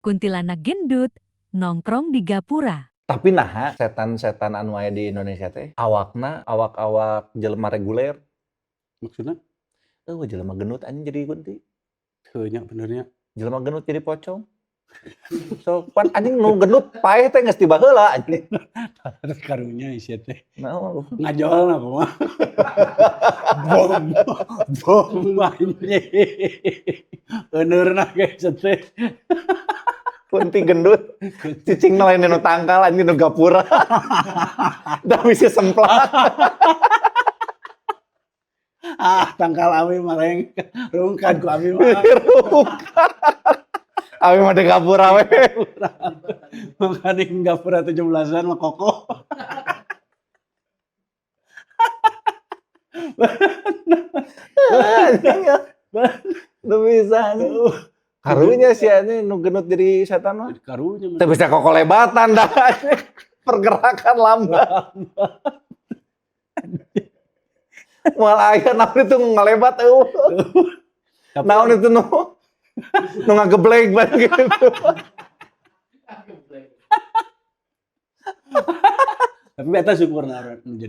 Kuntilanak gendut nongkrong di gapura. Tapi naha setan-setan anu aya di Indonesia teh awakna awak-awak jelema reguler. Maksudna? Euweuh jelema gendut anjing jadi kunti. Heuh nya, bener nya. Jelema gendut jadi pocong. So pan anjing nu gendut paeh teh geus ti baheula anjing. Karunya sia teh. Naon? Ngajolna kumaha? Bom, bom anjing. Euneurna ge sia teh. Kunti gendut. Cicingna lain nu tangkal anjing, nu gapura. Da bisi semplak. Ah, tangkal abi mah rungkad ku abi mah. Abi mah di gapura we. Makanya gapura 17-an mah kokoh. Anjing ya. Nu bisa anjing. Karunya sih anjing nu gendut jadi setan mah. Karunya mah. Teu bisa kokolebatan dah. Pergerakan lambat. Moal aya naon itu ngalebat eueuh. Tapi Naon itu nu nu ngageblek banget gitu. Tapi eta syukurna nu jadi